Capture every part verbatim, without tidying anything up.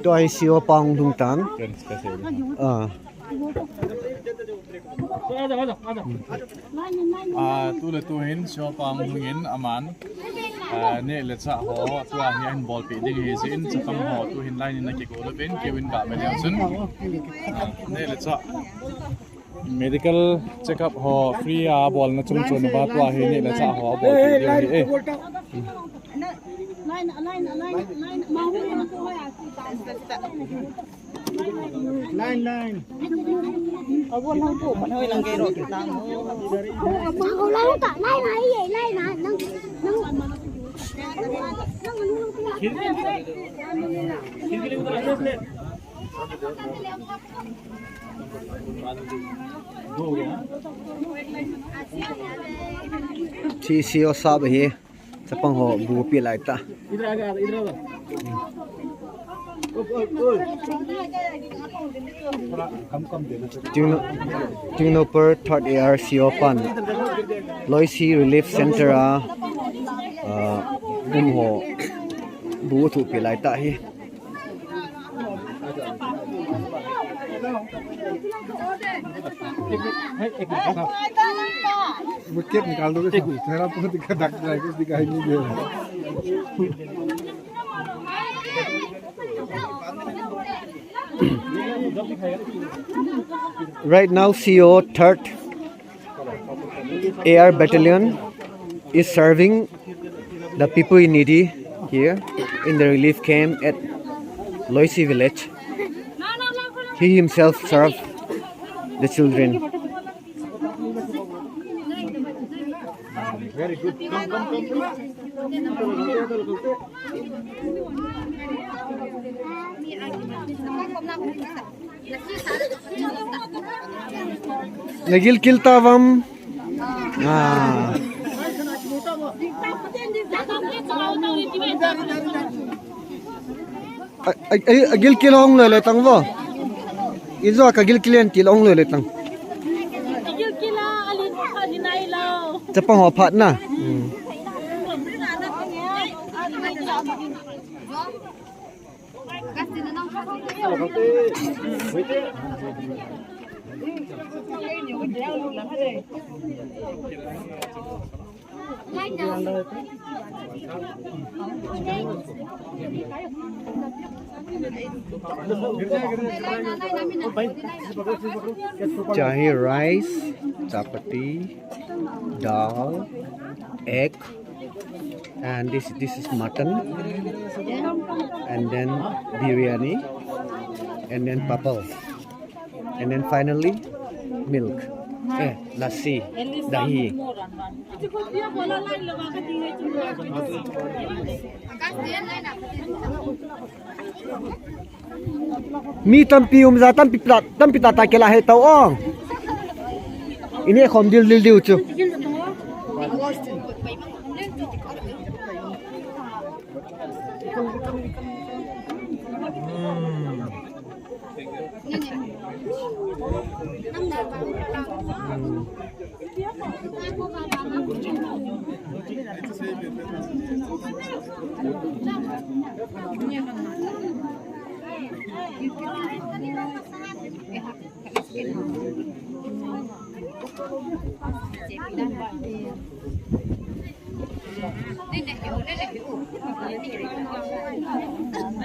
Tua hi C O pa hung lhung tan. Ah. Ah, tu le tu hin C O pa hung lhung in aman, ah, neh le chah ho tua hi ahin bolpeh ding ahi jeh in chapang ho tu hin line in ana kigo uvin, keiin gah ve leu chun, ah, neh le chah medical checkup ho free a bolna chung chon uva tua hi neh le chah ho abolpeh diu ahi e. Line, line. T C O sab hi. Chapang ho bu pi lai ta. Tingno-, Tingnoper third A R C O pan Loisi Relief Center a, ah, um ho bu thu pi lai ta hi. वो केक निकाल दोगे सब? मेरा बहुत दिखा, डॉक्टर है, कुछ दिखाई नहीं दे रहा। Right now, C O third A R Battalion is serving the people in needy here in the relief camp at Loisi village. He himself served the children. Very good. Come, come, come, come. Nagilkil tavam. Ah. A, a, a, agilkil hung loi loi tang vo. Ijo kagilkil en ti hung loi loi tang. Chapang ho phat na. Hmm. Chahi rice, chapati, dal, egg, and this, this is mutton, and then biryani, and then papad, and then finally milk, eh, lassi, dahi. Mi tampi um ja, tampi pla, tampi tata kila he tau ong. Ini khom dil dil diu chu.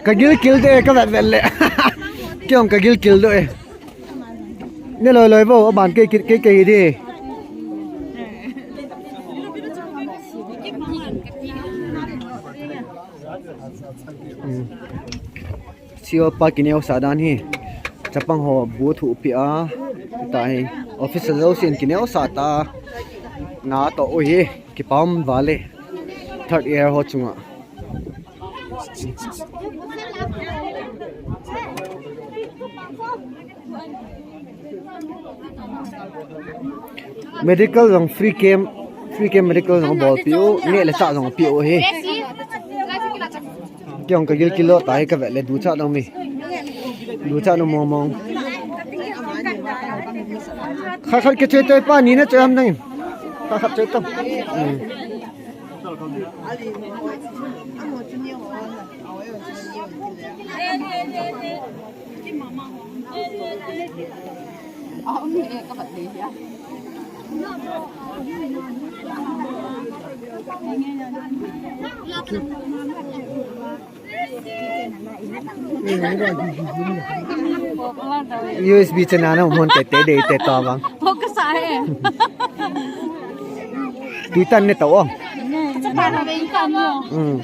Kagilkil de, kavet vet le. Kei jong kagilkil doh e. Ne loi loi vo, aban kei, kei, kei, kei di. Hmm. C O pa kineosah dan hi. Chapang ho bu thu pi a. Tahi. Officer jousen kineosah ta. Na to u hi. Kipah um vale. Third year ho chunga. Medical jong free camp, free camp medical jong bol piu, neh le chah jong piu hi. Kei jong kagilkil lou tahi, kavet le ducha dong mi. Ducha dong mong mong. Khat khat kichoi toi pa ni na choi ham nang. Khat khat choi to. Hmm. U S B channel na mon te te de te to bang. Focus a he. Tui tan ne to ong. Sa pa na ve kan no. Hmm.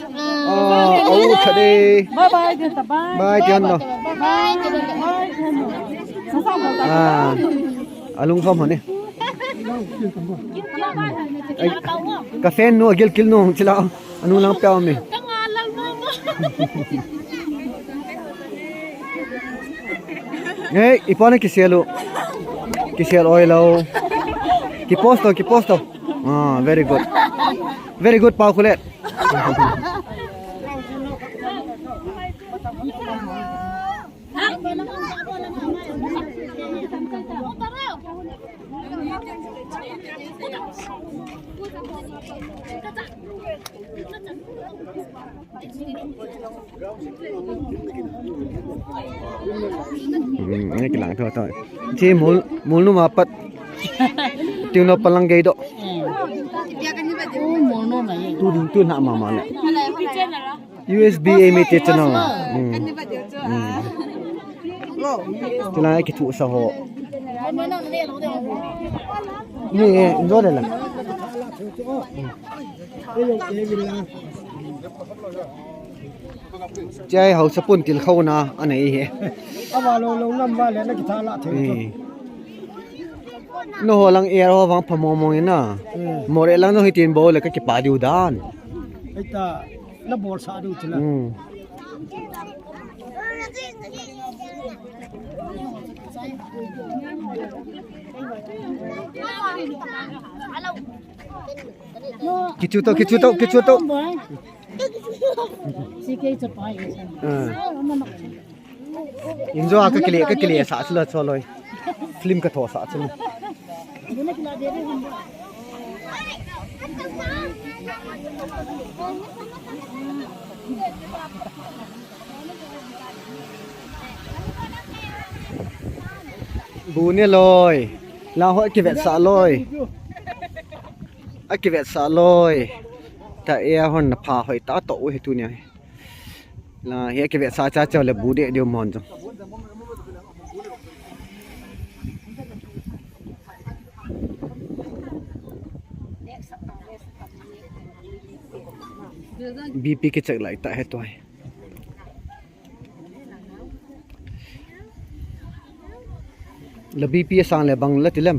Ah, au cha de. Bye bye de ta bye. Bye John no. Bye bye de ta bye. Sa sa mo ta. Ah. Alung khom ho ne. Ai, ka fan nu agil kil nu chila. Anu lang pia me. Hey, ipo na kisel u. Kisel oi lo. Ki post to, ki post to. Ah, very good. Very good, Pau Khulet. Hmm, ni kilang tho tho. Chi mul, mul nu ma pat. Tiu no palang gei do. Tu, tu na ma ma ne. U S B A mi te channel. Hmm. Hmm. Chila ki thu sa ho. Ni, eh, enjoy le la. Chai hausa pun til khau na anei he. Ava lo lo ngam va le na kitha la thei. Eh. No ho lang er ho vang pha mo mo na. Hmm. Mo re lang no hitin bo le ka kipa diu dan. Eta na bol sa diu chila. Hmm. Kichu to, kichu to, kichu to. Ah. Injo a ka kile, ka kile sa chula choloi. Film ka tho sa chula. Bu ne loi. La ho kivetsah loi. Akivetsah loi. Ta e hon na pha hoi ta to u hi tunia. La hi akivetsah cha cha le bu de de mon jong. B P kicheck lai ta he toi. La B P asang le bang la ti lem.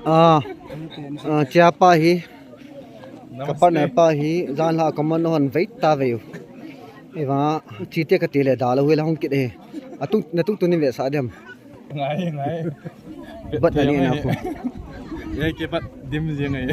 Ah, ah, chia pa hi. Ka partner pa hi, jan la ka man hon vei ta vei u. Eva, chi te ka ti le da lo hu la hung kit e. Atung, na tung tu ni ve sa dem. Ngai, ngai. Bat na ni na ko. Ye ke bat dim je ngai.